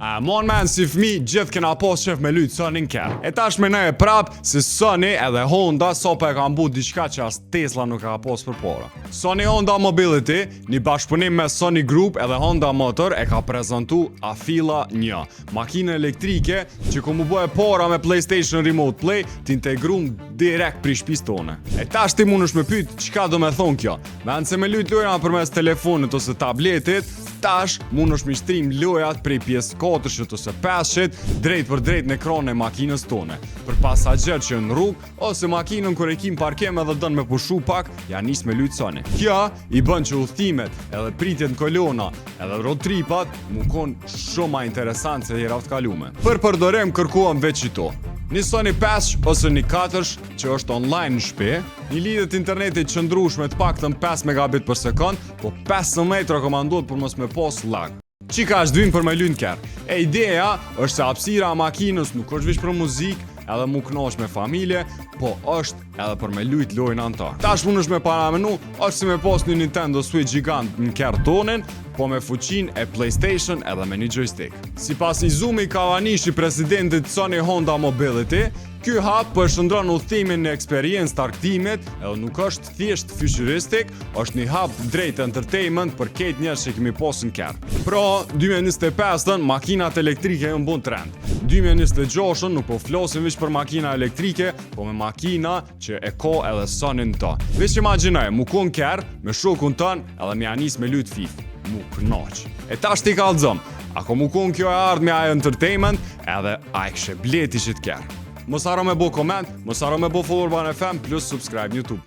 A mon men si fmi, gjithë kena pas qef me lujt Sony në kerr. E tash menoje prap se Sony edhe Honda sa po e kanë bu diçka që as Tesla nuk e ka pas përpara. Sony Honda Mobility, një bashkëpunim me Sony Group edhe Honda Motor, e ka prezentu Afeela 1, makinë elektrike që ko mu bo e para me PlayStation Remote Play të integrum direkt prej shtëpisë tone. E tash ti mundesh me pyet çka do me thonë kjo. Me anë se me lujt lojra përmes telefonit ose tabletit, tash mundesh me stream lojat prej PS4 ose 5 drejt për drejt në ekranin e makinës tone. Për pasagjer që në rrugë ose makinën kur e kim parkim edhe dën me pushu pak, ja nis me lujt Sony. Kjo i bën që udhtimet edhe pritjet në kolona edhe road tripat mu kon shumë ma interesant se herave të kalume. Për përdorim kërkuam veç qito. Një Sony 5 ose një 4 që është online në shtëpi, një lidhje të internetit qëndrueshme të paktën 5 megabit për sekond, po 15 rekomandohet për mos me pas lag. Qika është dhvin për me lujt n'kerr. E ideja është se hapësira e makinës nuk është veç për muzikë, edhe mu knaq me familje, po është edhe për me lujt lojën antar. Tash mund është me paramenu, është si me pas një Nintendo Switch gigant në kerr tonin, po me fuqin e PlayStation edhe me një joystick. Sipas Izumi Kawanishi, presidentit Sony Honda Mobility, ky hap po e shndron udhëtimin në eksperiencë të argëtimit, edhe nuk është thjesht futuristik, është një hap drejt entertainment për krejt njerëz që kemi pas në kerr. Pra, 2025-ën makinat elektrike janë bën trend. 2026-ën nuk po flasim veç për makina elektrike, po me makina që e ka edhe Sony në to. Veç imagjinoj, mu kon kerr me shokun tën edhe me ja nis me lujt FIFA. Mu knaq. E tash ti kallzom, a ko mu kon kjo e ardhmja e entertainment edhe a e kishe bleti qit kerr? Mos harro me bo comment, mos harro me bo follow Urban FM plus subscribe në YouTube.